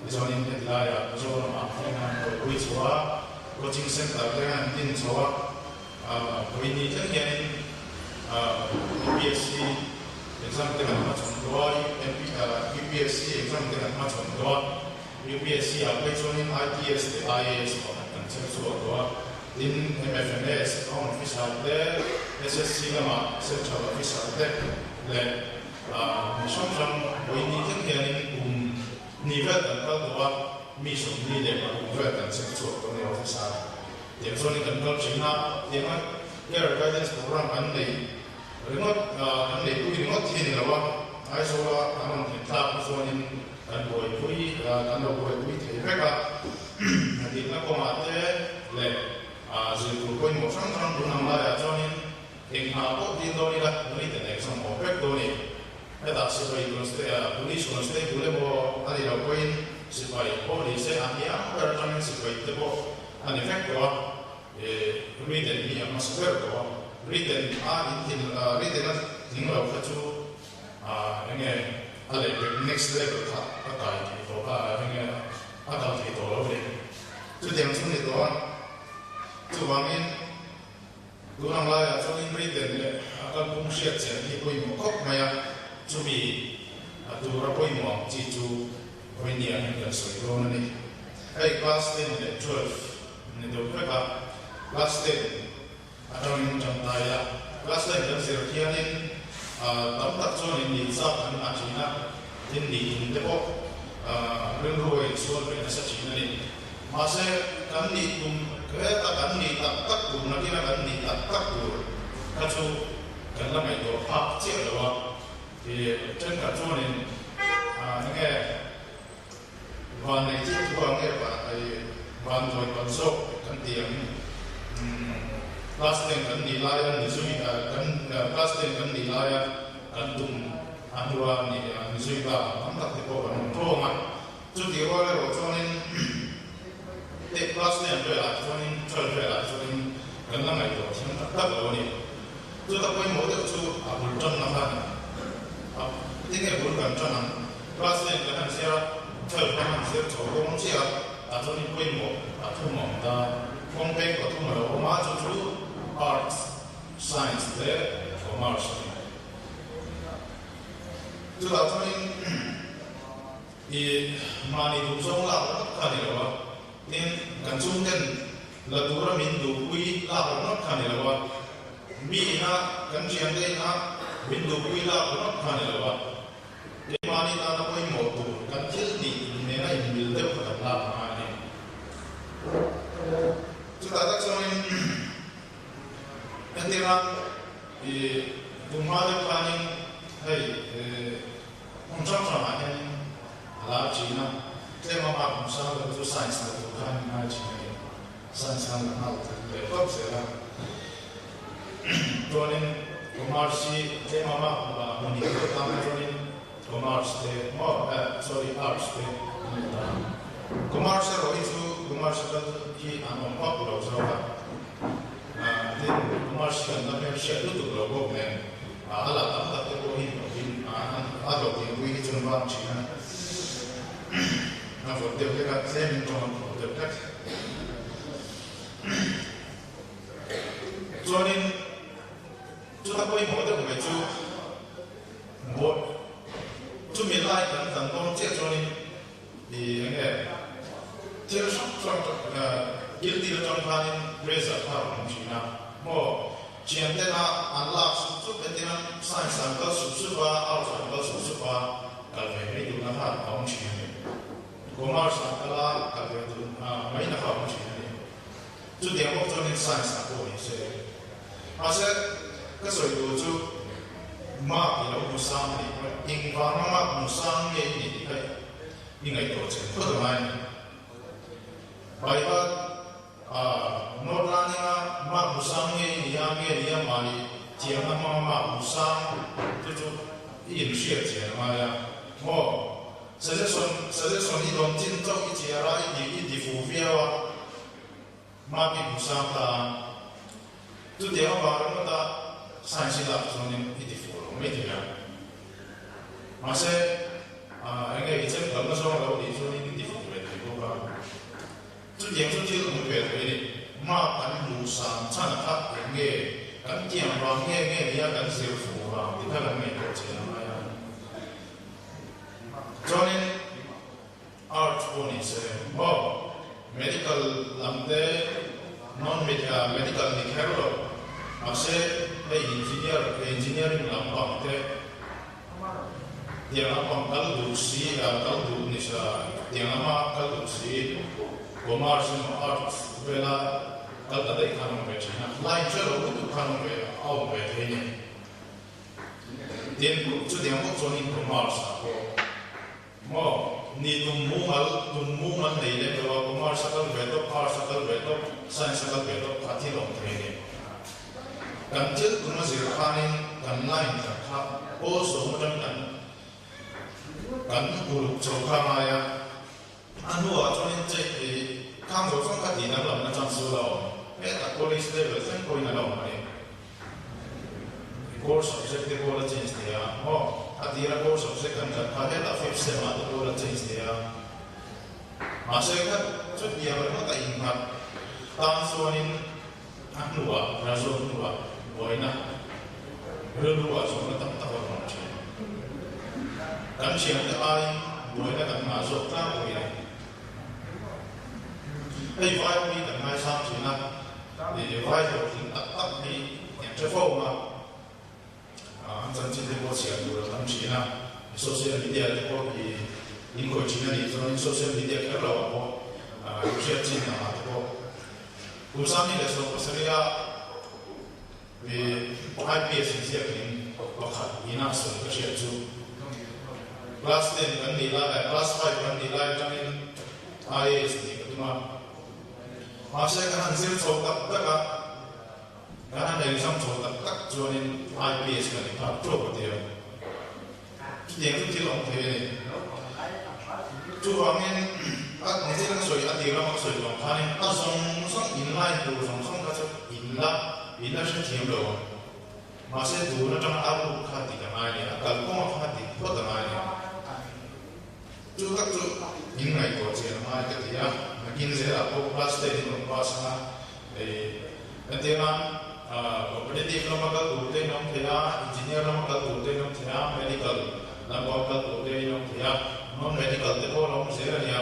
Tichuanin heti laiah Mizoramah thleng an buaipui chho a, coaching centre te an din chho a, vawiini thleng hianin UPSC exam te kan hmachhawn tawh a, UPSC exam te kan hmachhawn tawh a, UPSC ah phei chuanin IPS leh IAS pakhat kan chher chhuak tawh a, tin MFMS, Account Officer te, SSC lamah Central Officer te leh mi hrang hrang vawiini thleng hianin kum hnih vel kan kal tawh a, mi 26 vel kan chher chhuak tawh a ni Officer. Tiang chuanin kan kal thin a, tianga Career Guidance Programme kan nei ringawt, kan neipui ringawt hi a ni lo a, Aizawla kan rawn thlen thlak hi chuanin kan buaipui, kan lo buaipui thei vek a, hnathihna kawngah te leh zir tur pawimawh hrang hrang tun ang laiah chuanin eng hna pawh dil dawn ila written exam awm vek dawn a ni. Hetah sipai police constable emaw a ni lo pawhin sipai pawh ni se a hniam ber atangin sipai te pawh a ni vek tawh a, written hi a hmasa ber tawh a, written a inthil written a tling lo kha chu eng nge a leh pek next level kha a kai thei tawh a eng nge a kal thei tawh lo a ni. Chutiang chu a ni tawh a, chuvangin. Tun ang laiah chuanin written leh a kalphung hriat chian hi pawimawh khawp mai a, chumi a tura pawimawh ang chi chu vawinia hian kan sawi dawn a ni. Hei class ten leh 12 ni deuh vek a, class ten atangin tangtai a, class ten kan zir khianin tam tak chuanin nih chak an ngah thin a, tin nih tum te pawh rilru a insual ve nasa thin a ni. Mahse, kan nih tum heta kan nih tak tak tur nakina kan nih tak tak tur kha chu kan la ngaihtuah phak chiah lo a. Ih, thenkhat chuanin eng nge van nei thil thu ang nge van ih van dawi pan zawk kan ti ang. Class ten kan nih laia ni zui kan class ten kan nih laia kan tum a hnua ni ni zui ta tam tak te pawh kan awm tawng a. Chutih rual erawh chuanin teh class nen velah chuanin 12 velah chuanin kan la ngaihtuah thiam tak tak lo a ni. Chuta pawimawh deuh chu a bul tanna kha a ni. A tinge bul kan tan ang? Class nen kan han zir a, 12 kan han zir chho dawn chiah a, tah chuanin pawimawh a thum a awm ta. Kawngpeng pathum a lo awm a, chu chu Arts, Science leh Commerce a ni. Chutah chuanin. I mahni duh zawng lak ringawt kha a ni lo a, tin, kan chhungten la tura min duhpui lak ringawt kha a ni lo a, mi ina kan thiante ina min duhpui lak ringawt kha a ni lo a, keimahni tana pawimawh tur kan thil tih nena inmil deuh kha kan lak a ngai a ni. Chutah tak chuanin entirna i kum hma deuh khanin hei Hmun hrang hrangah hianin a lar thin a, tlem a mark hmu sang deuh chu science la tur khan in ngai thin a ni. Science khan la nghal leh tawp zel a. Chuanin commerce hi tlem a mark hmu nih deuh tan kha chuanin commerce te maw eh sorry arts te an ni ta. Commerce erawh hi chu commerce kal hi an awm vak lo zawk a. Tin commerce hi an la hmelhriat lutuk lo bawk nen. A la tam tak te pawh hi hlawhin a hlawhtlinpui hi chuan vang thin a, a vawt deuh hlek a, tlemin tawng an phawrh deuh hlek. Chuanin chuta pawimawh deuh mai chu bawih chumi lai kan kan dawn chiah chuanin i eng nge thil hrang hrang guilty atang khanin pressure kha a rawn awm thin a maw. Thiantena an lak sup sup entir an science an kal sup sup a, arts an kal sup sup a, kal ve mai duhna kha a awm thin a ni. Commerce an kal a, kal ve duh maina kha a awm thin a ni. Chutiang bawk chuanin science ah pawh ni se. Mahse, ka sawi tur chu mark i lo hmu sang a nih pawh engvanga mark hmu sang nge i nih tih kha i ngaihtuah chen phawt a ngai a ni. Baibat. A, North Laninga mark hmu sang nge i nia nge nia mahni thiamna hmanga mark hmu sang chu chu i inhriat chian a ngai a maw? Suggestion, Suggestion i dawn chin chauh i chhiar a, i ti i ti fu viau a, mark i hmu sang ta a, chutiang avang ringawta science i lak chuanin i ti fu lo mai thei a. Mahse, enge i chem kalna zawng a lo nih chuanin i ti fu. Chutiang chu thil awm ve thei a ni. Mark kan hmuh san chhan a kha eng nge kan tiang vang nge nge nia kan zir fuh vang ti kha kan ngaihtuah chian a ngai a. Chuanin Arts pawh ni se maw medical lam te non medical ni kher lo mahse hei engineer engineering lam pang te tiang lam pang kal duh si kal duh ni sa tiang lama kal duh si commerce emaw arts vela kal ta daih khan awm ve thin a line hre lo lutuk khan awm ve a awm ve thei ni. Tin chutiang bawk chuan in commerce ah pawh Maw? Ni tum mumal, tum mumal nei lem lo a, Commerce a kal ve tawp, Arts a kal ve tawp, Science a kal ve tawp kha thil awm thei a ni. Kan thil tum a zir khanin kan line tak kha pawl sawm atang kan kan uluk chho kha ngai a, a hnuah chuanin che i khang zawng zawng kha tih danglamna chance chu a la awm. Hetah college level thleng pawhin a la awm a ni. Core subject te pawh la change thei a, maw? A tira core subject kan khat kha hetah fifth sem ah te pawh la change thei a. Mahse kha chutiang ringawt a innghat tan chuanin a hnuah, graduate hnuah buaina rilru ah zawhna tam tak a rawn thin. Kan thiante aiin buaina kan ngah zawk tlangpui a. Hei vai hi kan ngaisang thin a. Ih vai hlawhtling tak tak hi an hre fo a, an chanchin te pawh chhiar tur a tam thin a, social media te pawh hi in khawih thin a nih chuanin social media kher lo ah pawh in hriat chin ang ah te pawh kum 2017 a ih IPS inziak in pakhat ina sawi ka hriat chu class ten kan nih lai eh class five kan nih lai atangin IAS nih ka tum a. Mahse kan han zir chho tak tak a, kan han exam chho tak tak chuanin IPS kan inphak ṭuak a tia. Chutiang chu thil awm thei a ni. Chuvangin a thil ka sawi a tir lama ka sawi vang khanin a zawng zawng in line tur zawng zawng kha chu in la in la hrethiam lo ang. Mahse tun atanga a ruk kha dik a ngai a ni, a kalkawnga kha dik phawt a ngai a ni. Chu tak chu in ngaihtuah chian a ngai ka ti a, nakin zelah pawh class ten in rawn pass ang a, hei entirna competitive lama kal tur te in awm thei a, engineer lama kal tur te in awm thei a, medical lama kal tur te in awm thei a, non medical te pawh a la awm zel a nia,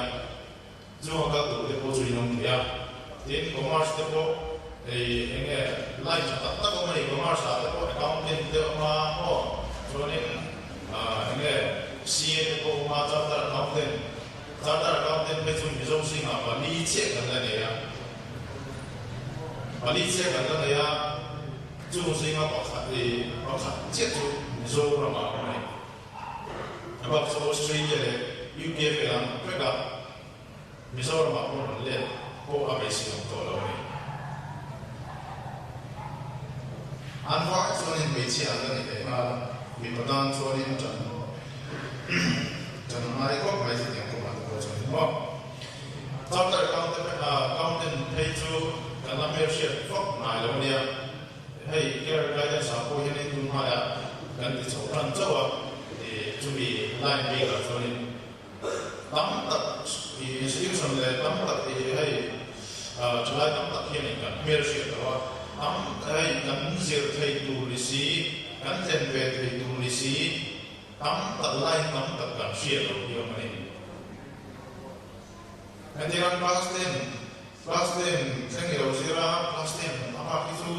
chunga kal tur te pawh chu in awm thei a, tin commerce te pawh hei eng nge line tha tak tak awm a ni, commerce ah te pawh accountant te awm a maw chuanin Eng nge CA te pawh awm a, Charter Accountant, Charter Accountant phei chu Mizo zingah pali chiah kan la nei a, pali chiah kan la nei a, chung zinga pakhat i pakhat chiah chu Mizoramah a awm a ni. A bak chu Australia leh UK velah an awm vek a, Mizoramah pawh rawn let pawh a beisei awm tawh lo a ni. An vah chuanin hmeichhia an la ni leh nghal a, mipa tan chuanin a ṭan ṭan a ngai khawp mai chutiang kawngah te pawh chuanin maw. Charter accountant phei chu kan la hmelhriat vak ngai lo a nia, hei care guidance ah pawh hianin tun hmaiah kan ti chho ṭan chauh a, chumi line bikah chuanin Tam tak i institution leh tam tak i hei thalai tam tak hianin kan hmel hriat lo a, tam hei kan zir thei tur ni si, kan thlen ve thei tur ni si, tam tak line tam tak kan hriat lo hi awm a ni. Hetiang class ten, class ten thleng i lo zir a, class ten a bak hi chu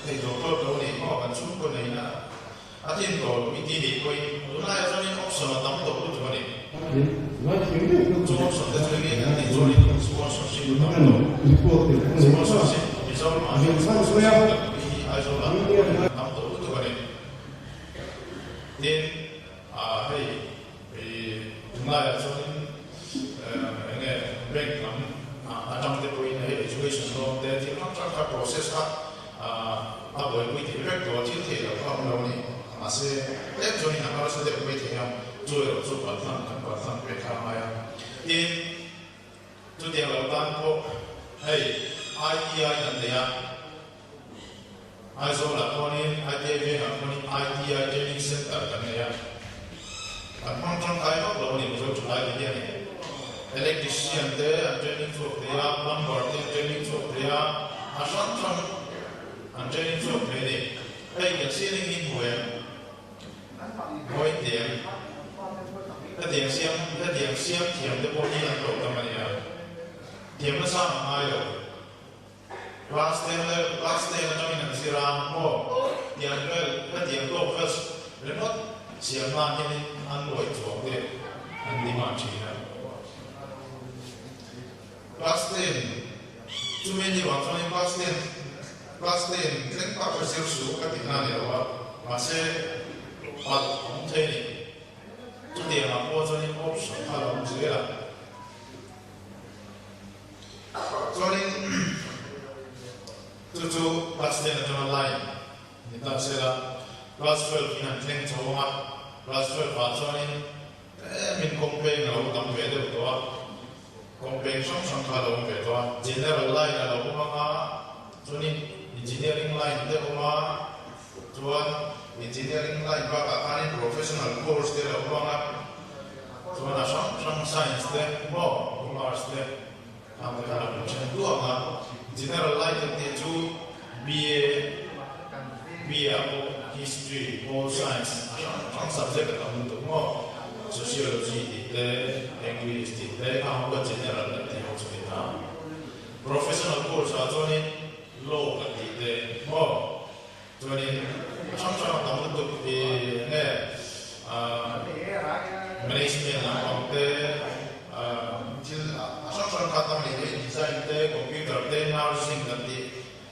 thei tawh tawt lo a ni maw kan chhungkaw neihna A tin tawh lo i ti nih pawhin tunlaiah chuanin option a tam tawh lutuk a ni. Chu option te chu enge kan tih chuanin sponsorship a tam tawh. Sponsorship Mizoramah hian sponsorship kan tih hi Aizawlah a tam tawh lutuk a ni. Tin, hei tunlaiah chuanin enge bank lam atang te pawhin hei education loan te thil hrang hrang kha process kha A buaipui thei vek tawh a, thil theih loh kha a awm lo a ni. Mahse, tlem chuanin a harsa deuh mai thei a, chu erawh chu palthang kan palthang pek kha a ngai a. Tin, chutiang lo tan pawh hei ITI kan nei a, Aizawlah khuanin ITI vengah khuanin ITI Training Centre kan nei a, kan hmang tangkai vak lo a ni Mizo thalai te hianin. Electrician te an training chhuak thei a, plumber te an training chhuak thei a, a hrang hrang an training chhuak thei a ni. Hei kan ceiling hi hmu em? Mawi tiang hetiang siam hetiang siam thiam te pawh hi an lo tam a nia. Thiam nasa ang ngai lo. Class ten leh class ten atangin an zir a maw? Tiang vel hetiang tawk vel ringawt siam nan hianin an nuai chuang te an demand thin a. Class 10, Chumi ni vang chuanin class 10, class 10 thleng tak kha zir suh ka tihna a ni lo a, mahse palh a awm thei a ni. Chutiangah pawh chuanin option kha a lo awm zel a. Chuanin chu chu class 10 atanga line ni ta sela, class 12 in an thleng chho ang a, class 12 ah chuanin Tlem in kawngpeng a lo tam ve deuh tawh a, kawngpeng hrang hrang kha a lo awm ve tawh a, general line a lo awm ang a, chuanin engineering line te a awm a, chuan engineering line bakah khanin professional course te a lo awm ang a, chuan a hrang hrang science te maw commerce te khang te kha a lo awm then duah ang a, general line kan tih chu BA, BA ah pawh history, pol science a hrang hrang subject a tam lutuk maw, sociology tih te, English tih te khang ho kha general kan tih ho chu ni ta. Professional course ah chuanin law kan tih te maw, chuanin a hrang hrang a tam lutuk i nge management lampang te, thil a hrang hrang kha tam leh leh design te, computer te, nursing kan tih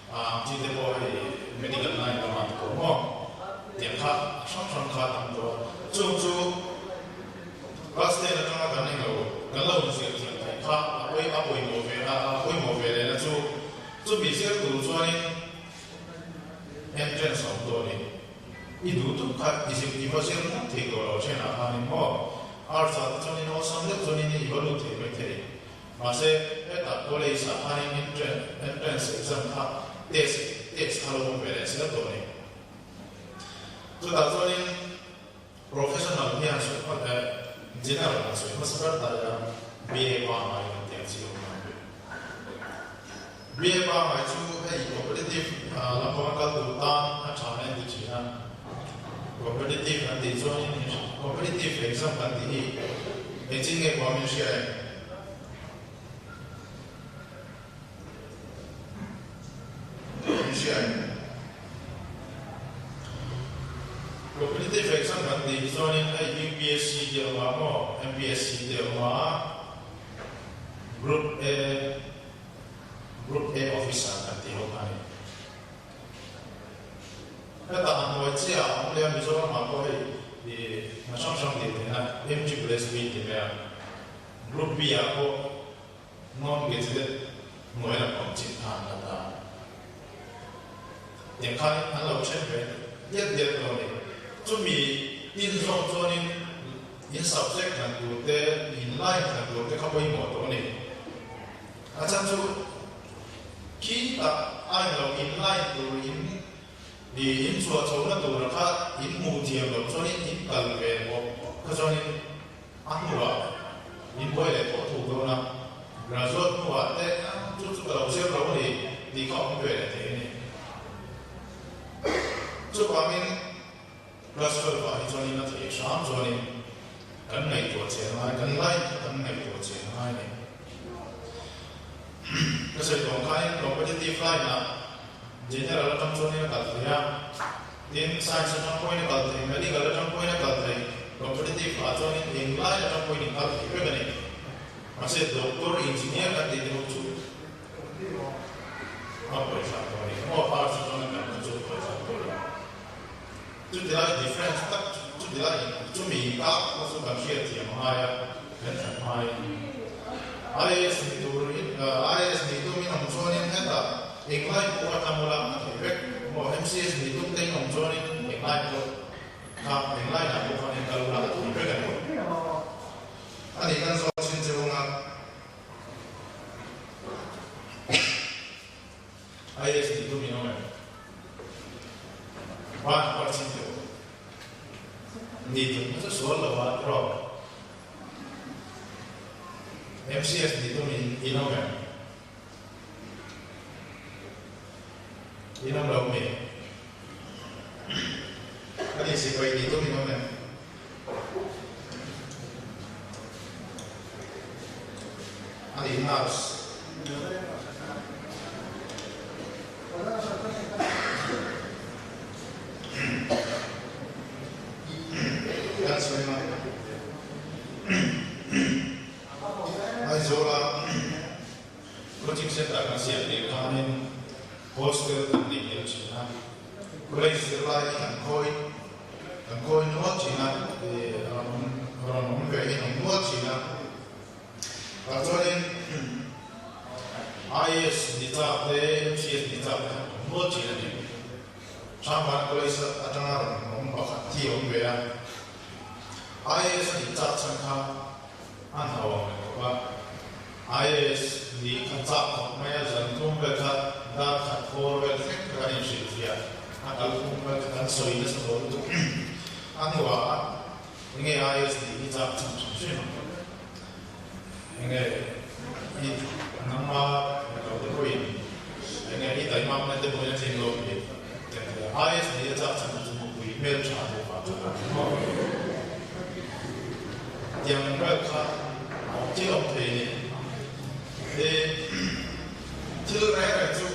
Ang chi te pawh hei medical line lamah te pawh maw tiang kha a hrang hrang kha tam tawh a, chung chu class 10 atanga kan englo kan lo inzir thiam theih kha a pawi a pawimawh ve a a pawimawh ve lehna chu chumi zir tur chuanin entrance a awm tawh a ni. I duh duh kha i zir i va zir ngawt thei tawh lo thenah khanin maw arts ah te chuanin awlsam deuh chuanin i va lut thei mai thei. Mahse, hetah college ah khanin entrance exam kha test test kha lo awm ve leh zel tawh a ni. Chutah chuanin professional hian sawi hma eh general han sawi hmasa ber ta ila BA pangngai kan tih ang chi awm ang ve. BA pangngai chu hei competitive lampanga kal tur tan a tha na en ti thin a. Competitive kan tih chuanin competitive exam kan tih hi engchin nge huam in hria em? Competitive exam kan tih hi chuanin hei UPSC te awm a maw, MPSC te awm a, Group A, Group A officer kan tih ho kha a ni. Heta a hnuai chiah a awm leh a, Mizoram ah pawh hei hna hrang hrang tih theihna MSSB tih mai a. Group B ah pawh non gazetted hnuai lam awm chin kha an la ta. Tiang khanin an lo then ve diat diat lo a ni. Chumi tin zawng chuanin in subject hlan tur te, in line hlan tur te kha pawimawh tawh a ni. A chhan chu khi tak a englo in line tur in in chhuah chhohna tura kha in hmuh thiam loh chuanin in kal ve bawk kha chuanin A hnuah min buai leh tawh thuk dawn a, graduate hnuah te chu chu ka lo zir lo a ni tih kha awm ve leh thei a ni. Chuvangin class 12 ah hi chuanin a theih hram chuanin kan ngaihtuah che a ngai, kan line kha kan ngaihtuah che a ngai a ni. Ka sawi tawh ang khanin competitive line ah general atang chuanin a kal thei a. Tin, science atang pawhin a kal thei, medical atang pawhin a kal thei, competitive ah chuanin englai atang pawhin in kal thei vek a ni. Mahse, doctor, engineer kan tih te ho chu a pawisa tawh a ni. Maw arts atanga kan kha chu pawisa tawh lo. Chuti lai difference tak chuti lai chumi inkar kha chu kan hriatthiam a ngai a, kan that ngai a ni. IAS ni turin, IAS ni tumin awm chuanin hetah englai pawh a tlang ula a thei vek. Maw MCS ni tum te in awm chuanin englai pawh kha englai lah pawh khan in kal ula a thei vek a ni. A nih kan zawt chin che ung a. IAS ni tum in awm em? Ban a par chin teh u. Ni tum kha chu sual lo a tiraw? MCS nih tum in in awm em? In awm lo mi? A nih sipai nih tum in awm em? A nih nurse. Kan sawi ngai. Aizawla coaching centre kan siam tir khanin hostel kan nei tel thin a, college zirlai hi kan khawi kan khawi nual thin a, rawn awm rawn awm ve hi an awm nual thin a. Tah chuanin IAS ni chak te MCS ni chak te han awm nual thin a ni. Hrangvan College atanga rawn awm pakhat hi a awm ve a. IAS a nih chak chhan kha an hau ang reng khawp a. IAS nih kha chak khawp mai a, zan thum vel kha dar khat khawr vel thleng kha kan inhrilhfiah a, kal phung vel kha kan sawi nasa tawh lutuk. A hnuah enge IAS nih hi chak chhan hrim hrim ang. Enge i nangma lo te pawhin enge i taimamna te pawhin a tling lo tih IAS nih a chak chhan chu mupui hmeltha te vang kha a ni maw? Tiang vel kha a awm thil awm thei a ni. He thil reng reng chu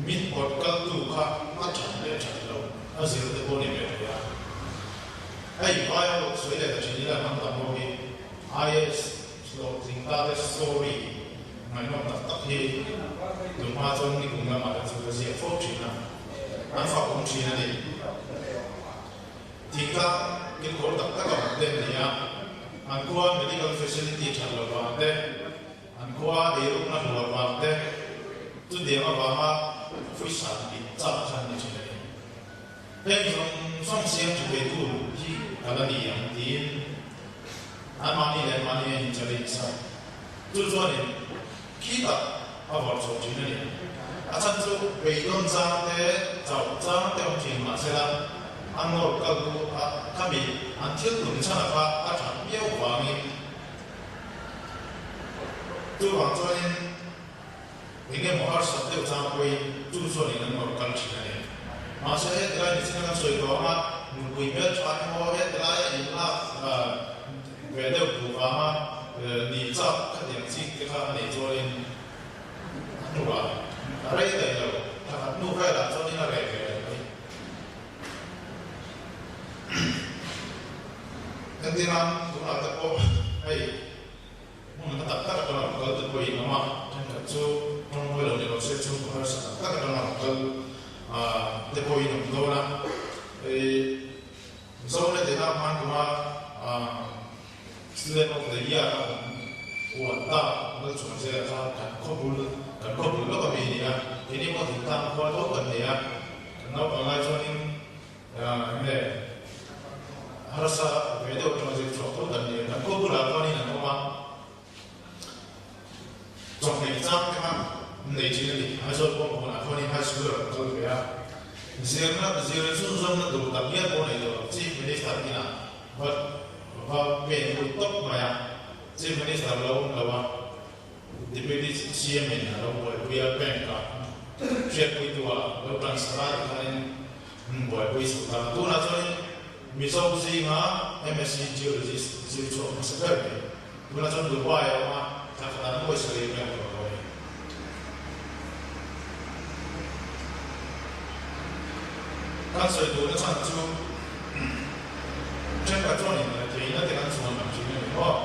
min pawt kaltu kha a that leh that lo a zir te pawh a ni ve thei a. Hei vai ho sawi leh ta thin ila hnam dang ho hi IAS hlawhtling ta te story ngaihnawm tak tak hi tunhma chuan nikum lamah te chu ka ziak fo thin a, an fak awm thin a ni. Thingtlang kilkhawr tak tak a awm te an ni a, an khua medical facility that lo vang te, an khua eirukna hluar vang te, chutiang avanga pawisa tih chak kha an ni thin a ni. Heng zawng zawng siam tha theitu hi ka la ni ang tiin anmahni leh anmahni a inchallenge a. Chu chuanin khi tak a vawrh chho thin a ni. A chhan chu beidawn chang te, chauh chang te awm thin mahsela a nawr kal tu a khami an thil tum chhan a kha a that miau vangin chuvang chuanin Eng emaw harsat deuh chang pawhin chu chuanin an nawr kal thin a ni. Mahse heti lai ni chin a kan sawi tawh anga nupui hmeltha emaw heti laia inlak ve deuh duh vanga ni chak khatiang chik te kha a neih chuanin a hnuah a rei daih lo, thakhat hnu velah chuanin a reh ve leh mai. Entirang tunah te pawh hei. Hmun hla tak tak atanga rawn kal te pawhin awm a, thenkhat chu tawngmawi lo ni lo se chhungkaw harsa tak tak atanga rawn kal te pawhin awm dawn a. Hei Mizo leh Dena hman kuma Student of the Year a kan uan ta Lalchhuan zela kha kan khawbul kan khawbul lawk a mi a ni a, keini pawh thingtlang khua tho kan nei a, kan naupang lai chuanin Eng nge harsa ve deuh atanga zir chhuak tho kan ni a, kan khaw bulah chuanin an awm a, chawhmeh chang te kha an nei thin a ni. Aizawl pawh hmunah chuanin high school a rawn kal ve a, zirna zir chhunzawmna tur tak hial pawh nei lo Chief Minister inah va va pen lut tawp mai a, Chief Minister lo awm lo a, Deputy CM in a lo buaipui a, bank ah hriatpuitu ah lo transfer a tikhanin an buaipui chho ta. Tunah chuanin Mizo zinga MSc Geologist zir chhuak hmasa ber mai. Tunah chuan Dubai a awm a, thla khat an pawisa rih vel tawh lo a ni. Kan sawi duhna chhan chu thenkhat chuanin theihna te kan chhuan lam thin a ni maw?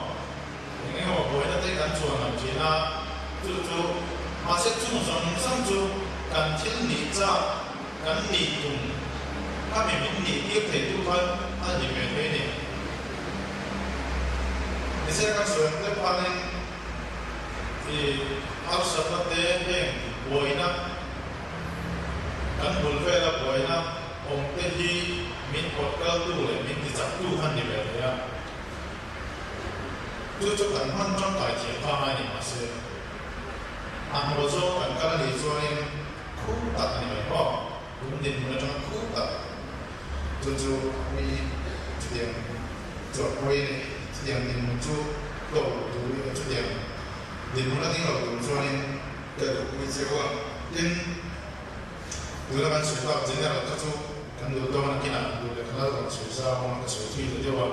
Eng emaw buaina te kan chhuan lam thin a, chu chu mahse chung zawng zawng chu kan thil nih chak, kan nih tum khami min nih tir thei tu khan a ni ve thei a ni. Nise kan sawi ang deuh khanin i harsatna te heng buaina kan bul vela buaina awm te hi min pawt kaltu leh min tichaktu khan ni ve thei a. Chu chu kan hman tangkai thiam ta ngai ni mahse, a hnaw zawng kan kal a nih chuanin khu tak a ni mai maw? Tun dinhmun atanga khu tak chu chu mi chutiang chuah pawhin chutiang dinhmun chu tlawh loh turin chutiang. Dinhmun a ding lo tur chuanin ka duhpui cheu a, tin, tuna kan sawi tak General kha chu kan duh dawn a kinah duh leh khalal rawn sawi zau ang a ka sawi thui ta deuh a.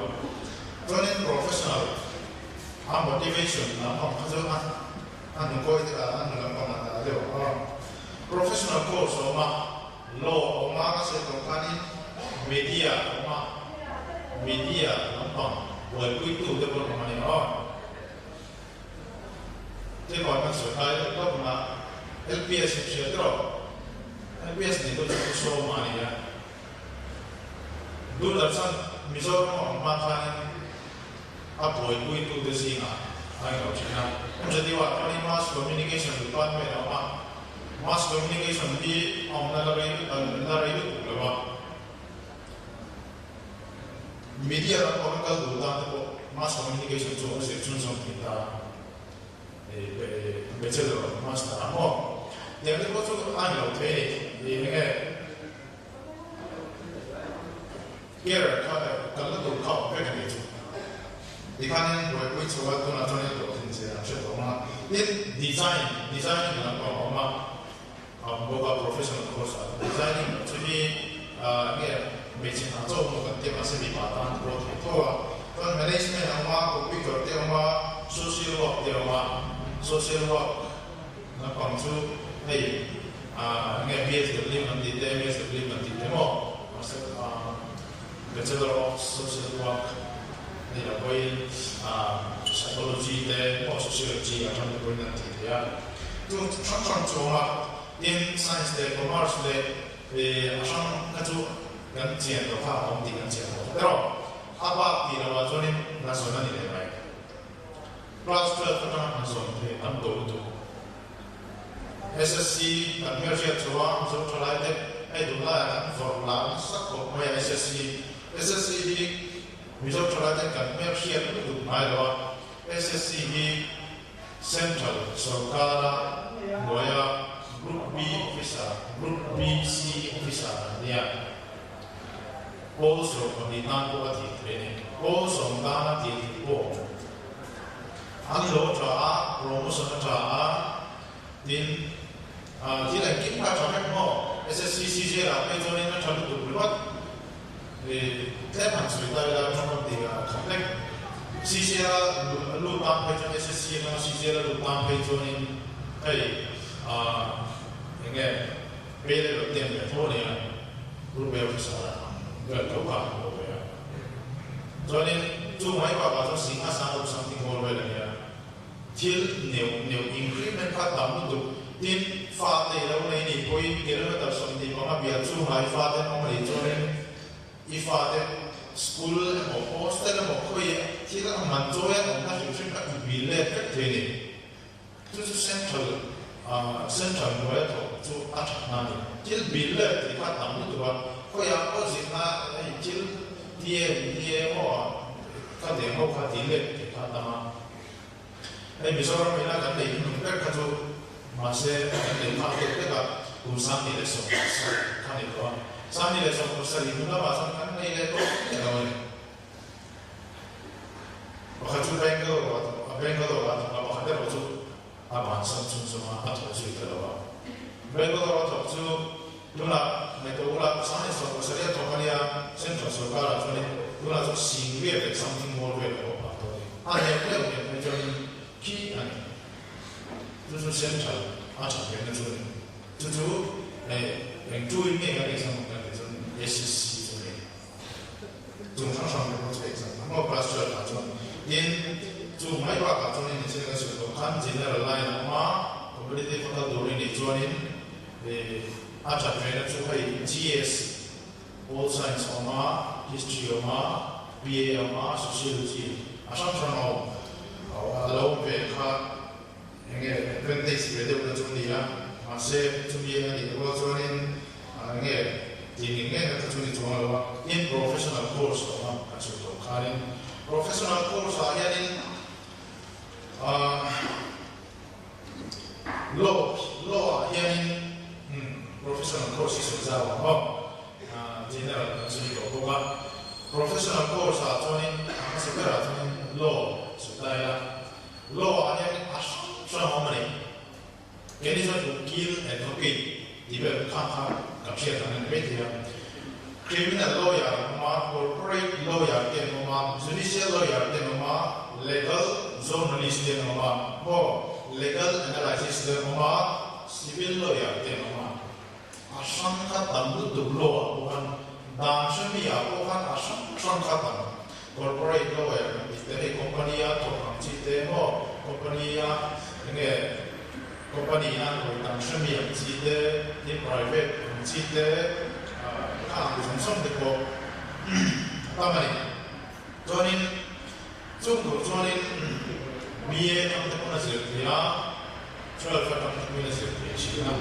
Chuanin professional a motivation lampang kha chu a a hnukawi a hnu lampang a dah deuh a. Professional course a awm a, law a awm a, ka sawi tawh khanin media a awm a, media lampang buaipuitu te pawh an awm a ni aw. Keimah kan sawi kai lek lawk ang a, LPS in hria tawh, LPS nih pawh chu Pu Sawma a ni a. Doordarshan Mizoram a awm hma khanin a buaipuitute zingah a inlo thin a. MZU ah chuanin Mass Communication Department a awm a, Mass Communication hi a awmna la rei la rei lutuk lo a. Media ram pawh kal duh tan te pawh Mass Communication chu a zir chhunzawm thei ta Bachelor of Master a maw? Tiang te pawh chu a ni lo thei a ni. Eng nge care kha kalna tur kha awm vek a ni chu. Tikhanin buaipui chho a tunah chuan in hlawhtlin zia an hre tawh ang a. Tin, design, designing lam pawh a awm a. A awm bawk a, professional course ah designing chu hi nge hmeichhe hna chauh maw kan tia mahse mipa tan pawh a theih tho a, chuan management a awm a, computer te a awm a, social work te a awm a, social work lampang chu hei nge BSW kan tih te, MSW kan tih te maw mahse bachelor of social work hei a pawhin psychology te maw sociology atang te pawhin an tih theih a. Chung chi hrang hrang chunga tin Science leh Commerce leh a hrang kha chu kan chian tawh kha a awm tih kan chian tawh kha erawh a bak tih loh ah chuanin hna zawn a ni leh mai. Class 12 atanga hna zawn thei an do lutuk. SSC kan hmelhriat chho a Mizo thalai te hei tunlaiah kan vawrh lah nasa khawp mai a SSC. SSC hi Mizo thalai te kan hmelhriat lutuk ngai lo a SSC hi Central sorkara hnuaia Group B Officer, Group BC Officer an nia. Pawl 12 tan pawh a tih theih a ni. Pawl sawm tana tih theih pawh a awm. An hlawh a tha a, promotion a tha a, tin thil engkim kha a tha vek maw? SSC CGL ah phei chuanin a tha lutuk ringawt. Tlem han sawi ta ila tawngkam tih a khat vek. CCL a lut tan phei chuan SSC atanga CCL a lut tan phei chuanin hei eng nge pay level te an ve tho a nia, Group A officer ang vel tho kha an lo ve a. Chuanin chu mai bakah chuan Singha sang something bawr vel a nia. Thil neuh neuh increment kha tam lutuk. Tin, fate i lo nei nih pawhin kilometer 25 bial chhungah i fate an awm rih chuanin i fate school emaw hostel emaw khawi thil a man chawi an awmna hrim hrim kha i bil let vek thei a ni. Chu chu central central hnuaia thawk chu a that na a ni. Thil bil let tih kha tam lutuk a, khawiah pawh zirna hei thil tia tia emaw ka deng ho kha ti let tih kha a tam a. Hei Mizoram ina kan lei hnung ber kha chu mahse kan lei phak deuh hlek a, kum 2017 kha ni tawh a. 2017 hnu lamah chuan kan nei leh tawh miah lo a ni. Pakhat chu Bangalore ah thawk a, Bangalore ah thawk a, pakhat erawh chu a bansan chung zawng a, a thawk zui ta lo a. Bangalore a thawk chu tunah ngaihtuah ula 2017 a thawk a nia, Central sorkarah chuanin tunah chuan sing vel leh something more vel a awm phah tawh a ni. A nek deuh nen phei chuanin khi a ni. Chu chu Central a that vekna chu a ni. Chu chu hei eng tuin nge kan exam ang kan tih chuan SSC chu a ni. Chung hrang hrang te pawh chu exam ang maw class 12 ah chuan. Tin, chu mai bakah chuanin ni chin kan sawi tawh khan general line a awm a, competitive a kal tur i nih chuanin a that vena chu hei GS, All Science a awm a, History a awm a, PA a awm a, Sociology a hrang hrang a awm. A lo awm ve kha eng nge advantage ve deuh na chu a ni a, mahse chumi a nih rual chuanin eng nge tih ngei ngei na kha chu ni chuang lo a, tin professional course a awm a kan sawi tawh khanin professional course ah hianin ahh law law ah hianin professional course hi sawi zau ang maw general kan sawi tawh bawk a, professional course ah chuanin a hmasa berah chuanin law sawi ta ila. Law ah hian a hrang Keini chuan ukil, advocate, tih vel khang kha kan hriat ang a ni maithei a. Criminal lawyer an awm a, corporate lawyer te an awm a, judicial lawyer te an awm a, legal journalist te an awm a, maw legal analysis te an awm a, civil lawyer te an awm a. A hrang kha tam lutuk law ah pawh khan dan hre mi ah pawh khan a hrang hrang kha tam. Corporate lawyer kan tih te hei company a thawk ang chi te maw company a enge company a hawi tam hre mi ang chi te tin private ang chi te kha ang zawng zawng te pawh a tam a ni. Chuanin chung tur chuanin BA tam te pawn a zir thei a, 12 atang te pawhin a zir thei thin a,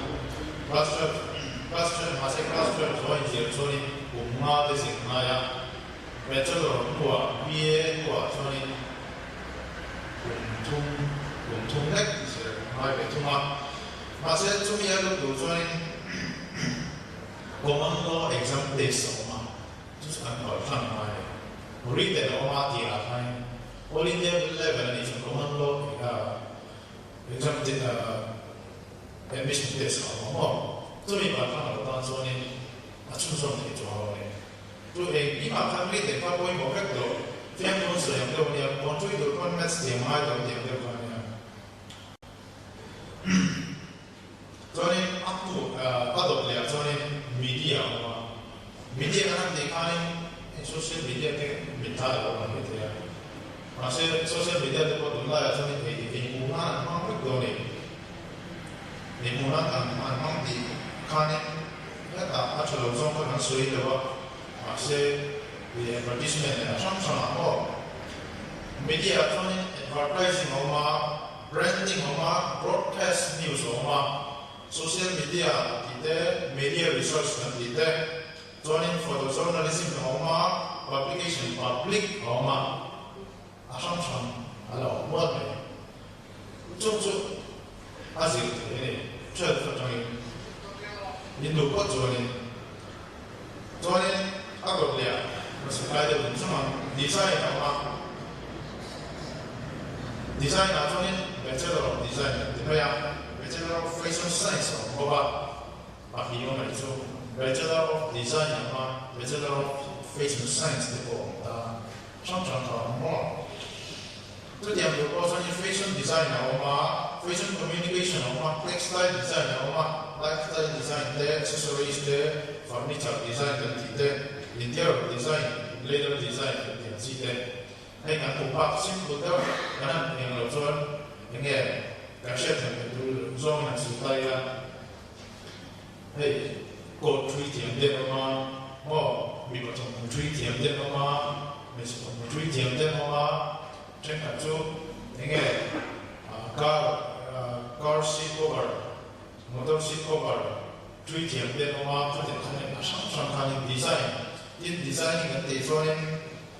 class 12 class 12 mahse class 12 zawh a inzir chuanin kum nga te zir ngai a, Bachelor hnuah BA hnuah chuanin kum thum kum thum lek zir ngai ve thung a, mahse chumi a lut tur chuanin common law exam test a awm a. Chu chu kan kalh hran ngai a ni. Written a awm a tih ah khain All India level a nih chuan common law exam te admission test a awm ang maw? Chumi kalh hran lo tan chuanin a chhunzawm thei chuang lo a ni. Chu engkimah khan written kha pawimawh vek lo, fiamthu sawi ang deuh a nia, kawnṭui tur pawn maths thiam ngai lo tih ang deuh kha a nia. Chuanin a hnu a dawt leh ah chuanin media a awm a, media kan han tih khanin heng social media te min thla lo awm mai thei a, mahse social media te pawh tunlaiah chuanin ei ei hmuh nan an hmang vek dawn a ni. Ei hmuh nan an an hmang tih khanin hetah a tha lo zawng kha kan sawi lo a, mahse advertisement leh a hrang hrangah maw media ah chuanin advertising a awm a, Branding awm a, broadcast news awm a, social media tih te, media research kan tih te, chuanin photojournalism a awm a, publication public a awm a, a hrang hrang a la awm mual mai. Chung chu a zir thei a ni, 12 atangin min duh phawt chuanin. Chuanin a kawt leh ah ka supply deuh dun chung ang, design a awm a, design ah chuanin Bachelor of Design kan ti mai a, Bachelor of Fashion Science a awm bawk a, pahnih awm anih chu, Bachelor of Design a awm a, Bachelor of Fashion Science te pawh a awm ta, hrang hrang kha a awm maw? Chutiang tur pawh chuan Fashion Design a awm a, Fashion Communication a awm a, Textile Design a awm a, Lifestyle Design te, Accessories te, Furniture Design kan tih te, Interior Design, Leather Design kan tih ang chi te. Hei kan hmuh phak simple deuh kan han eng loh chuan eng nge kan hriat theih theih tur zawngin han sawi ta ila. Hei coat thui thiam te an awm a, maw mipa thawmhnaw thui thiam te an awm a, hmeichhe thawmhnaw thui thiam te an awm a, thenkhat chu enge car car seat cover, motor seat cover thui thiam te an awm a, khatiang khan a hrang hrang khanin design tin designing an tih chuanin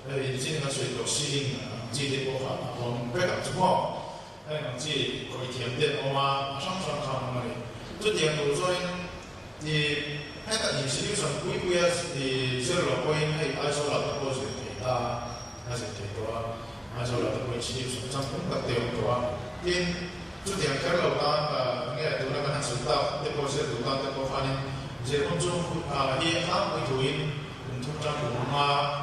hei chin kan sawi tawh ceiling ang chi te pawh kha a awm vek ang chu maw. Heng ang chi khawih thiam te an awm a, a hrang hrang kha an awm a ni. Chutiang tur chuanin i heta institution pui puia i zir loh pawhin hei Aizawlah te pawh zir thei ta a zir thei tawh a, Aizawlah te pawh institution changtlung tak te a awm tawh a. Tin, chutiang kher lo tan enge tuna kan han sawi tak te pawh zir duh tan te pawh khanin zir hun chu hi a tlangpui thuin kum thum tang kum anga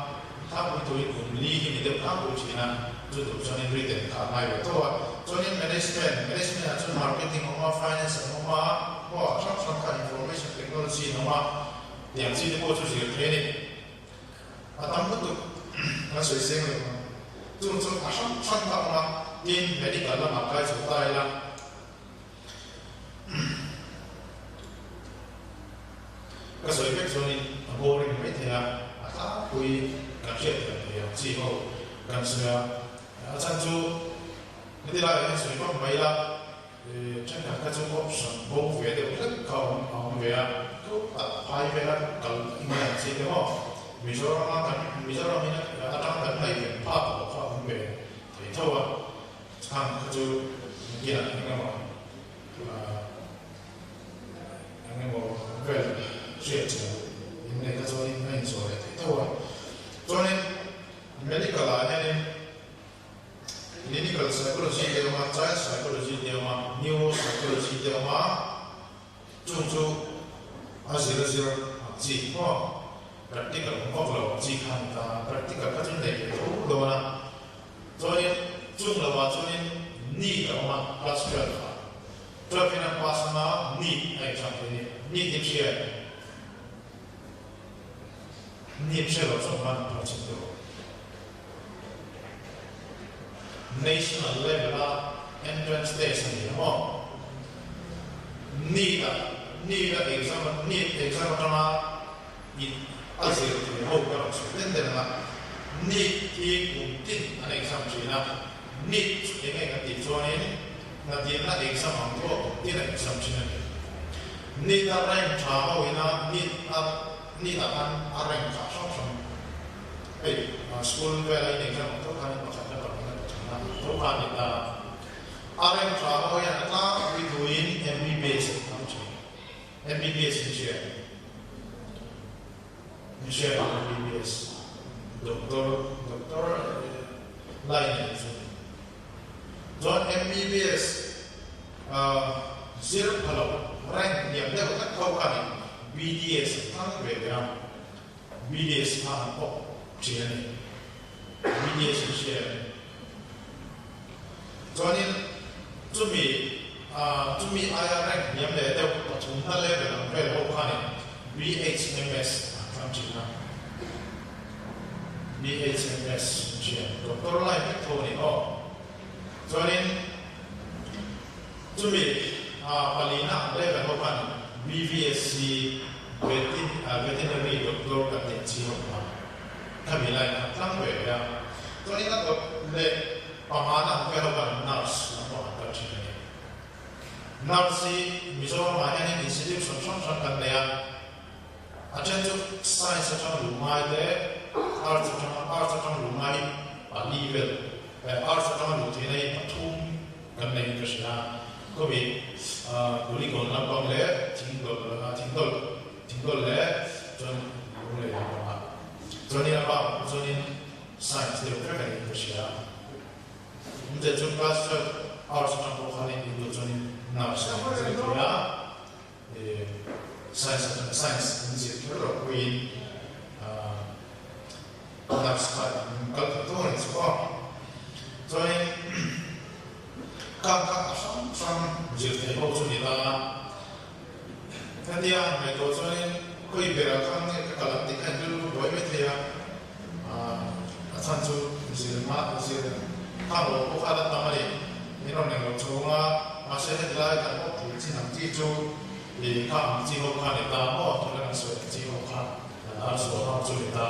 Tlangpui tuin kum li hi ni deuh tlangpui thin a, chu tur chuanin written kha a ngai ve tho a. Chuanin management, management ah chuan marketing a awm a, finance an awm a, maw a hrang hrang kha information technology an awm a, tiang chi te pawh chu zir thei a ni. A tam lutuk kan sawi seng lo ang. Chung chu a hrang hrang kha a awm a, tin medical lamah kai chho ta ila. Ka sawi vek chuanin a boring mai thei a, a tlangpui kan hriat thiam thei ang chi ho kan sawi a, a chhan chu heti laiah hian sawi vak mai ila thenkhat kha chu option bo ve deuh hlek kha awm a awm ve a, thu tak phai vela kal daih mai ang chi te maw Mizoram a kan Mizoram in atang kan ngaihven phak loh kha a awm ve thei tho a. Chhan kha chu inkinah eng emaw eng emaw vel hriat chian in nei kha chuanin a inzuah leh theih tho a. Chuanin medical ah hianin clinical psychology te awm a, child psychology te awm a, neuropsychology te awm a. Chung chu a zir a zir ang chi maw? Practical awm vak lo ang chi kha a ni ta. Practical kha chu nei ve tho dawn a. Chuanin chung lovah chuanin NEET a awm a, class 12 ah. 12 in an pass anga NEET a exam thei a ni. NEET in hria em? NEET hre lo chu awm a, an phar chhin deuh. National level a entrance test a ni a maw? NEET a NEET a exam a NEET exam atanga in a zir thei ho ka rawn sawi den den ang a, NEET hi kum tin an exam thin a, NEET chu eng nge kan tih chuanin hnatirna exam ang pawh kum tin a exam thin a ni. NEET a rank tha ho ina NEET a NEET ah khan a rank kha hrang hrang Hei school vela in exam ang tho khan in pakhatna pahnihna pathumna ang tho kha a ni ta. A rem tha ho hian a tlangpui thuin MBBS an thlang thin. MBBS in hria em? In hria em MBBS? Doctor doctor line a ni chu. Chuan MBBS zir pha lo rank hniam deuh hlek tho khanin BDS an thlang ve leh a. BDS kha an awk thin a ni. BDS in hria em? Chuanin chumi chumi aia rank hniam leh deuh pathumna level ang vel ho khanin BHMS an thlang thin a. BHMS in hria em? Doctor lai vek tho a ni aw. Chuanin chumi palina ang level ho khan BVSc Veterinary Doctor kan tih chi ho kha khami line kha tlang ve ve a. Chuanin a dawt leh pangana ang vel ho khan Nurse lam pawh an kal thin a ni. Nurse hi Mizoramah hianin institution hrang hrang kan nei a, a then chu Science atang luh ngai te, Arts atang Arts atang luh ngai hi pali vel, Arts atanga luh theihna hi pathum kan nei in ka hria. Khawmi Kulikawn lampang leh Thingdawl Thingdawl Thingdawl leh chuan Lunglei lampang ah chuanin a bak chuanin Science deuh vek a niin ka hria. Umte chu class 12 Arts atang pawh khanin in duh chuanin Nurse a in zir thei a, Science atang Science in zir kher loh pawhin Nurse kha in kal thei tawh a ni chu aw. Chuanin Kang kha a hrang hrang zir thei ho chu ni ta. Hetia han ngaihtuah chuanin khawi berah khan nge ka kal ang tih kha in rilru buai mai thei a, a chhan chu zir hma zir khang lo pawh kha a la tam a ni. Min rawn englo chhung a, mahse heti lai kan awk thei chin ang chi chu ih kha ang chi ho kha ni ta maw tuna kan sawi ang chi ho kha kan ar zual ho chu ni ta.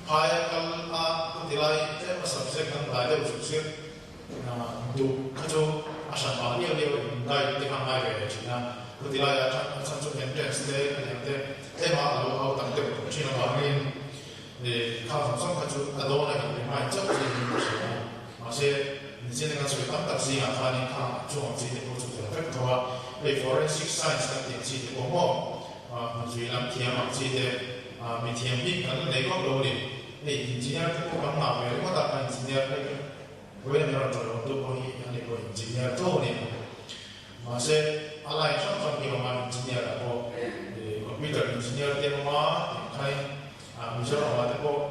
Phaia kal a chuti lai tlema subject an dai deuh zuk zir. Duh kha chu a hran pah liau liau in guide te kha ngai ve leh thin a, chuti laiah a chhan chu entrance te a liam te tlema a lo au tam deuh tawh thin avangin kha zawng zawng kha chu a dawn a in remind chauh chi niin ka hria a, mahse nichin anga sawi tam tak zingah khanin kha chung ang chi te pawh chu tel vek tho a, hei forensic science kan tih ang chi te pawh maw hmunzui lam thiam ang chi te mithiam bik kan la nei vak lo a ni, hei engineer te pawh kan ngah ve ringawt a, engineer te Vawiin an rawn tawlh tu pawh hi an ni pawh engineer tho a ni ang. Mahse, a line hrang hrang hi a awm a, engineer ah pawh computer engineer te a awm a, tih khain Mizoram ah te pawh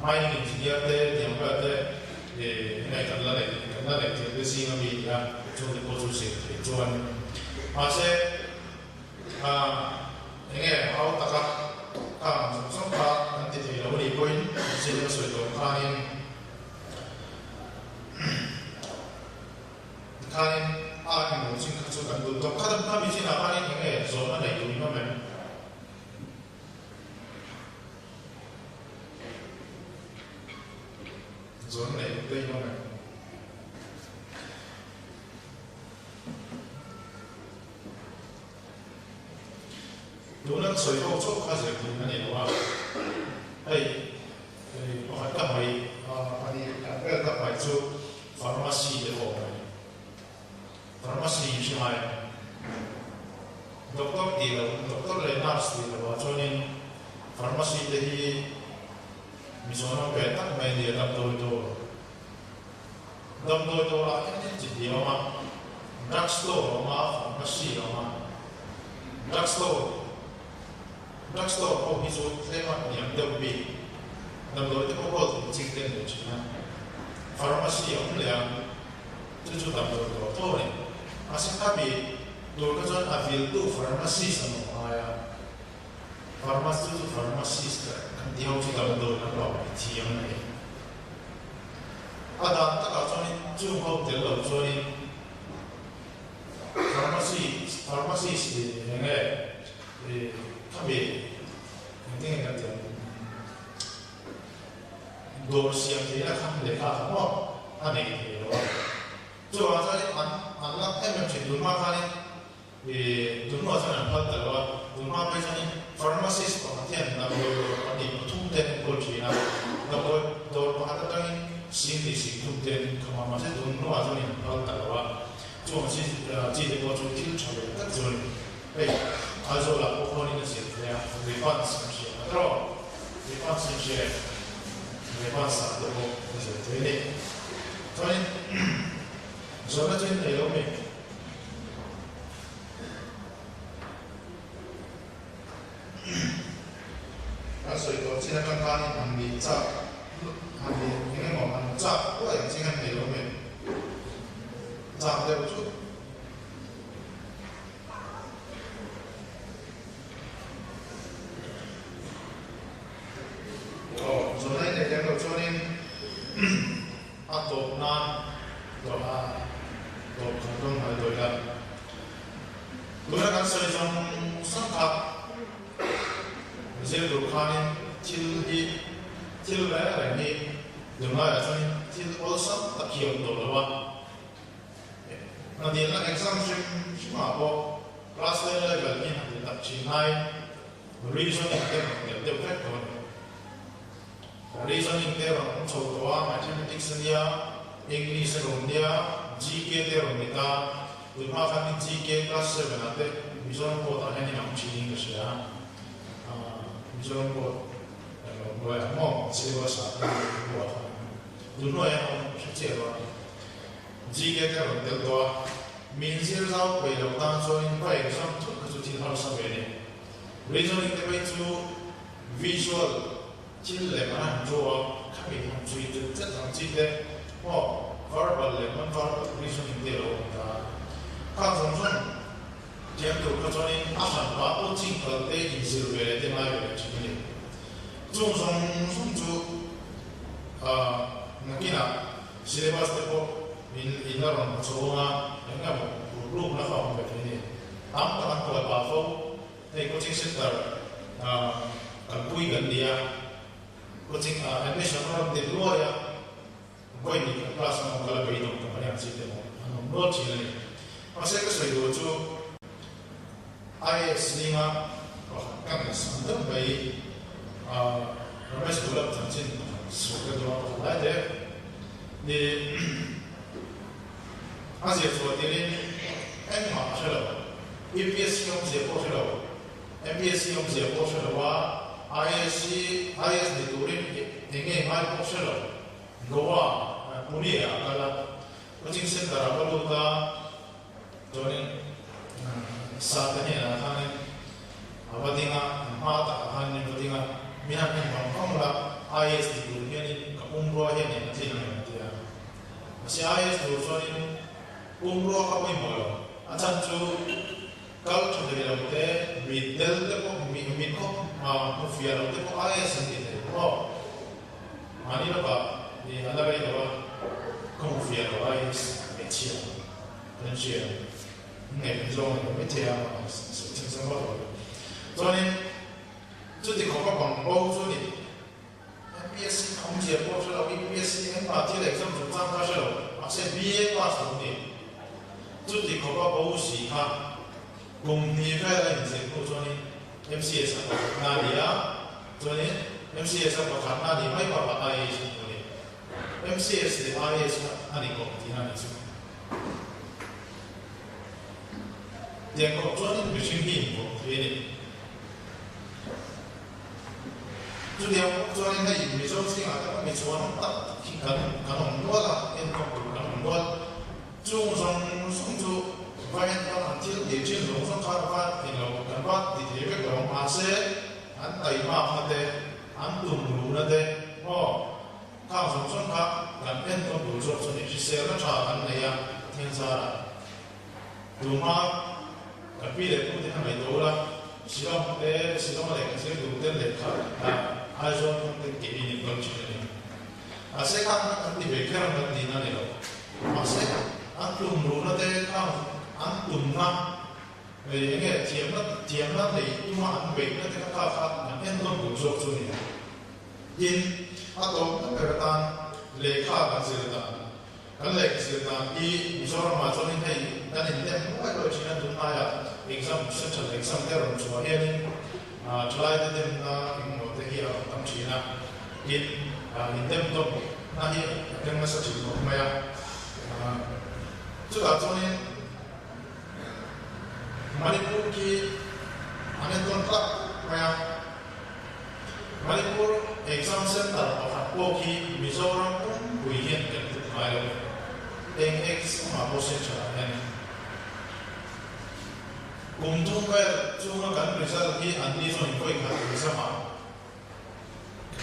mining engineer te tiang vel te hei kan la neih kan la neih theih te zing ami a ni a, chung te pawh chu zir theih chuan. Mahse, enge au taka khang zawng zawng kha kan ti thei lo a nih pawhin zir a sawi tawh khanin, Tikhanin a emaw chin kha chu kan duh tawp khat a, khami chinah khanin eng nge zawhna nei duh in awm em? Zawhna nei duh te in awm em? Tuna ka sawi ho chauh kha zir thei a ni lo a, hei pakhat ka hmai pahnih khat vel ka hmai chu pharmacy te pawh mai, pharmacy in hre ngai em? Doctor tih loh, doctor leh nurse tih loh ah chuanin pharmacy te hi Mizoram ve tak mai a ni a, damdawi dawr. Damdawi dawrah hianin chi hnih a awm a, drug store a awm a, pharmacy a awm a. Drug store Drug store pawh hi chu tlem a hniam deuh bik. Damdawi te pawh kawl thei ching te an nei thin a. Pharmacy a awm leh a, chu chu damdawi dawr tho a ni. Mahse khami tur kha chuan a viltu pharmacist an awm ngai a. Pharmacy chu chu pharmacist kan tih ho chu damdawi lam pawh a thiam a ni. A dan takah chuanin chung ho tel lo chuanin Pharmacy pharmacist ih eng nge ih khami engtin nge kan tih ang dawr siam theihna kha lehkha kha maw a nei thei lo a. Chuvang chuanin an an lak em em thin tunhma khanin ih tunhnuah chuan an phal ta lo a, tunhma phei chuanin pharmacist pakhat hian damdawi dawr pahnih pathum te an enkawl thin a, damdawi dawr pakhat atangin sing leh sing thum te an inkham a, mahse tunhnuah chuanin an phal ta lo a. Chuang chi chi te pawh chu thil tha ve tak chu a ni. Hei Aizawlah pawh khuanin a zir thei a, Revans an hria a tawh. Revans an hria em? Revans ah te pawh a zir thei a ni. Chuanin zawhna chu in nei lo mi? Kan sawi tawh chin atang khanin han nih chak han nih eng emaw han chak ruai ang chi khan nei lo mi? Chak deuh chu. Aw, zawhna i neih lem loh chuanin a tawp nan tawh a tawp khat dawn ngai dawi la. Tuna kan sawi zawng zawng kha zir tur khanin thil hi thil reng reng hi tunlaiah chuanin thil awlsam tak hi a awm tawh lo a. Hna dilna exam hrim hrimah pawh class 10 level hi hna dil tak thin lai reasoning te rawn tel deuh vek tawh a ni. Reasoning te rawn awm chho tawh a, mathematics a nia, English a rawn nia, GK te rawn ni ta. Tunhma khan hi GK class 7 ah te Mizoram board ah hian in awm thin in ka hria a, Mizoram board lo hnuaiah maw syllabus ah khan lehkhabu ah khan tunhnuaiah an awm hre chiah lo a ni. GK te rawn tel tawh a, min zir zau peih loh tan chuanin va exam thut kha chu thil harsa ve a ni. Reasoning te phei chu visual thil lem an han draw a, khami han chhui chet chet ang chi te maw verbal leh non verbal reasoning te a lo awm ta a. Khang zawng zawng thiam tur kha chuanin a hran pah coaching kal te inzir ve leh te ngai ve leh thin a ni. Chung zawng zawng chu nakinah Syllabus te pawh in in a rawn chho ang a, eng emaw ruk rukna kha a awm ve thei a ni. Tam tak an kual pah fo. Hei coaching center kalpui kan ni a, coaching admission a rawn dik luai a, vawi hnih khat class an awm kal a beidawng tak a ni ang chi te pawh an awm nual thin a ni. Mahse ka sawi duh chu IAS zinga pakhat ka ngaihsan deuh mai Ramesh Gulab chanchin pakhat sawi ka duh a, pakhat lai te ni a zir chhuah tirin engmah a hre lo, UPSC awmzia pawh hre lo, MPSC awmzia pawh hre lo a, IAS hi IAS ni turin eng nge ngai pawh hre lo, Goa, Pune ah a kal a, coaching center ah va lut a, Chuanin Sate hnenah khanin a va ding a, an hma takah khanin a va ding a, Mi han en vang vang la, IAS ti tur hianin ka pumrua hian eng a tlin ang em a ti a. Mahse IAS tur chuanin pumrua kha pawimawh lo, a chhan chu kal tha thei lo te, mit del te pawh, mit khawp hmu fiah lo te pawh IAS an ti thei maw? Mahni lawkah i a la rei lo a, ka hmu fiah lo IAS hmeichhia. Kan hria ngaih zawng a ni maithei a, sawi chang chang vak lo. Chuanin chuti khawp a bang bo chu ni MPSC kha awmzia pawh hre lo, UPSC engmah thil exam chung chang kha hre lo, mahse BA pass lo ni. Chuti khawp a bo si kha kum hnih vel a inzir hnu chuanin MCS a pakhatna a ni a, chuanin MCS a pakhatna a nih mai bakah IAS a hmu a ni. MCS leh IAS kha a ni kawp tihna a ni chu. Tiang kawp chuanin mihring hi inpawh thei a ni. Chutiang kawp chuanin hei Mizo zingah te pawh mi chhuan tak tak hi kan kan awm nual a, enkawl tur kan awm nual. Chung zawng zawng chu va enkawl ang thil tih thin zawng zawng kha va englo kan. thei vek lo ang, mahse an taimakna te, an tumruhna te, aw, khang zawng zawng kha kan entawn tur zawk chu a ni. Hriselna tha kan nei a, Pathian zarah tuma kan pi leh pu te kha ngaihtuah ula, Shillong te, Shillong-a lehkha zir tur ten lehkha Aizawl hmang ten ke in in kal thin a ni. Mahse khang kha kan ti ve kher ang kan tihna a ni lo. Mahse an tumruhna te khang an tumna eng nge thiamna thiamna nei tuma an beihna te kha kha kha an entawn tur zawk chu a ni. Tin, a tawpna ber atan lehkha kan zir dan, kan lehkha zir dan hi Mizoramah chuanin hei kan indem ruai ruai thin a, tunlaiah exam central exam te rawn chhuah hianin thalaite demna engemaw te hi a rawn tam thin a, tin indem tawpna hi a thleng nasa thin khawp mai a, chutah chuanin Manipur khi an entawn tlak mai a. Manipur Exam Centre pakhat pawh khi Mizoram pumpui hian kan tluk ngai lo. Eng exam ah pawh centre ah hian kum thum vel chunga kan result hi an ni zawng in vawikhat exam ah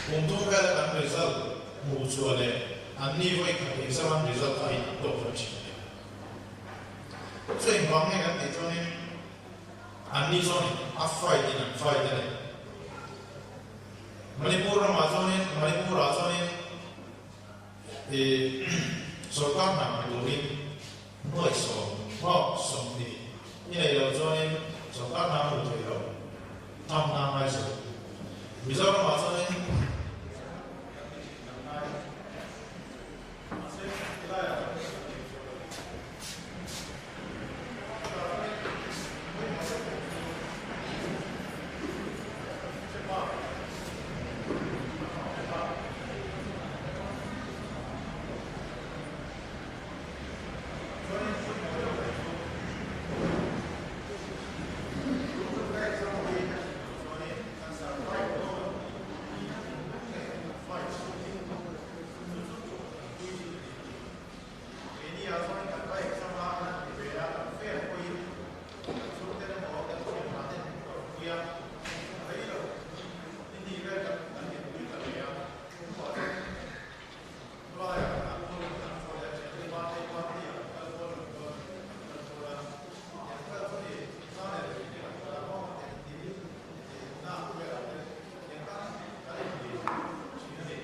kum thum vela kan result hmuh chhuah leh an ni vawikhat exam an result kha a inang tawk lo thin a ni. Chu engvang nge kan tih chuanin Anni chuanin a fight in an fight a ni. Manipur ramah chuanin, Manipur-ah chuanin ih sorkar hna hmu turin nuai 10, 20 i neih loh chuanin sorkar hna hmu thei lo tham hna ngai zel. Mizoramah chuanin Mahse, helaiah kan hriat theih chu a ni. Keini ah chuan kan va exam a, kan ti ve a, kan fail pawhin kan chhungten emaw kan thianhna ten min tawrhpui a, a rei lo. Ni hnih vel kan kan inpui ta ve a, chhungkua chuan khawlaiah kan kal kual in kan kal a, thiante birthday party ah kan kal kual ang chuan kan kal kual a, tiang vel chu ni zan leh zing te kan kal a, maw te ti na velah te tiang khan kan inpui thin a ni.